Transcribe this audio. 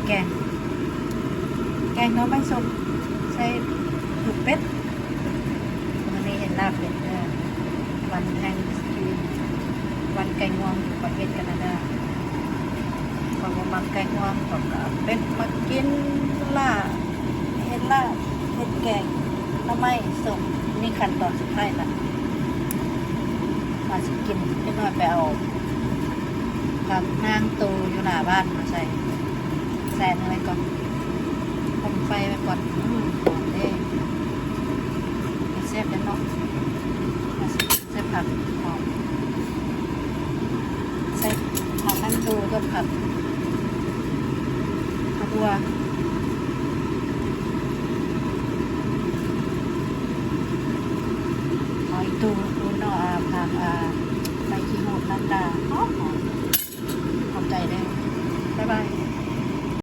ແກງ ແກງໜໍ່ໄມ້ສົ້ມ ໃສ່ເປັດ. ມື້ນີ້ເຮັດລາບເປັດເດີ ວັນແທງສ໌ກິບ ວັນໄກ່ງວງຢູ່ປະເທດການາດາ. ຂ້ອຍບໍ່ມັກໄກ່ງວງ ຂ້ອຍກໍເອົາເປັດມາກິນ ລາບ ເຮັດລາບ ເຮັດແກງໜໍ່ໄມ້ສົ້ມ. ນີ້ຂັ້ນຕອນສຸດທ້າຍລະ ວ່າຊິກິນ. ຈັກໜ້ອຍໄປເອົາຜັກນາງຕູຢູ່ໜ້າບ້ານມາໃສ່ ແຊນໄວ້ກ່ອນ ຄົມໄຟໄວ້ກ່ອນ. ອືມ ຫອມເດ້ ເປັນແຊບເດ້ເນາະ. ໃສ່ຜັກຫອມ ໃສ່ຜັກນາງຕູກັບຜັກ ຜັກບົວ ຫອຍຕູ ປູນເນາະ ອາ ຜັກ ອາ ໃບຂີ້ຫູດນຳດາ ຫອມໆ. ຂອບໃຈເດີ ບາຍບາຍ.